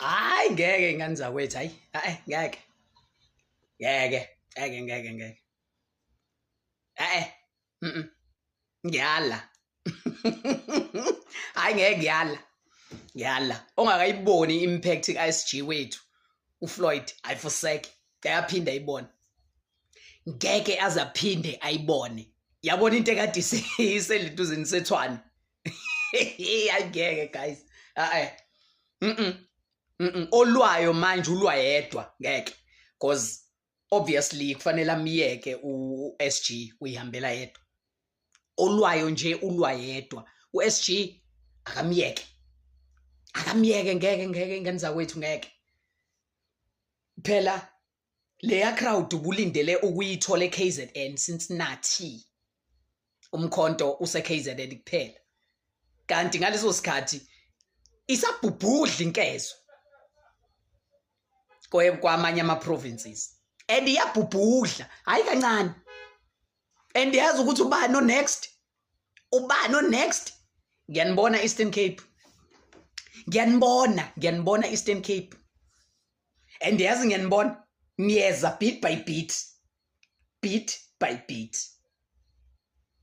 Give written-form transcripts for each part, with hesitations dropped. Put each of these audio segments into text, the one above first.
Hayi, ngeke, ingane zakwethu, hayi, hayi, ngeke, ngeke, ngeke, ngeke, ngeke, eh ngiyala, hayi, ngeke, ngiyala, ngiyala. Ongakayiboni impact ka-SG wethu uFloyd, ayifuseke, ngeke ayibone, ngeke azaphinde ayibone. Yabona into ekade iselentuzeni sethwane, hayi, ngeke guys, eh olwayo manje ulwa yedwa, ngeke, because obviously kufanele amiyeke u-SG, uyihambela yedwa. Olwayo nje ulwa yedwa, u-SG akamiyeke, akamiyeke, ngeke, ngeke, ingane zakwethu, ngeke. Phela leya crowd ubulindele ukuyithola eKZN since nathi umkhonto use KZN kuphela, kanti ngaleso sikhathi isabhubhudla inkezo kwamanye ama provinces, and iyabhubhudla hayi kancane, and yazi ukuthi ubani o next, ubani o next. Ngiyanibona Eastern Cape, ngiyanibona, ngiyanibona Eastern Cape, and yazi ngiyanibona niyeza bit by bit, bit by bit.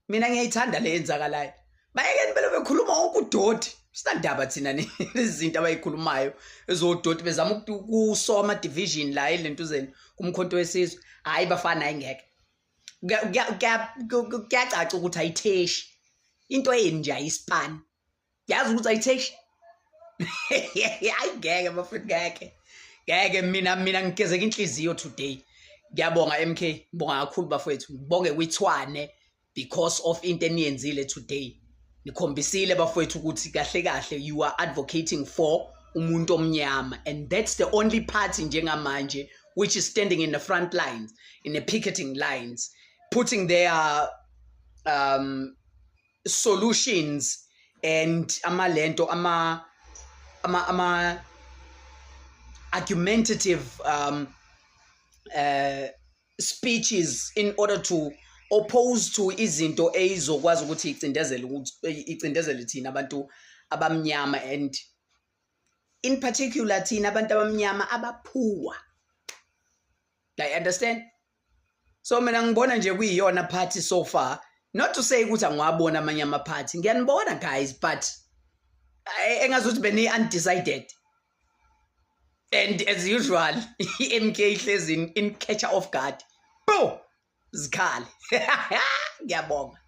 Mina ngiyayithanda le yenzakalayo, bayekeni belo bekhuluma wonke udoti, sinandaba thina nezinto abayikhulumayo ezodoti, bezama ukusowa ama-division la elentuzeni kumkhonto wesizwe. Hhayi bafana, hayi, ngeke, kuyacaca ukuthi ayitheshi into yeni nje, ayisipani, yazi ukuthi ayitheshi. Hayi, ngeke bafethu, ngeke, ngeke. Mina ngigezeka inhliziyo today. Ngiyabonga MK, ngibonga kakhulu bafethu, ngibonge kwithwane because of into eniyenzile today. Nikhombisile bafethu ukuthi kahle kahle you are advocating for umuntu omnyama, and that's the only party njengamanje which is standing in the front lines, in the picketing lines, putting their solutions and amalento ama argumentative speeches in order to oppose to izinto eyizokwazi ukuthi icindezele, ukuthi icindezele thina abantu abamnyama, and in particular thina abantu abamnyama abaphuwa. I understand. So mina ngibona nje kuyiyona party so far, not to say ukuthi angiwabona amanye ama-party, ngiyanibona guys, but engazuthi beni undecided, and as usual i-MK ihlezi in catcher off guard, bo zikhale. Ngiyabonga.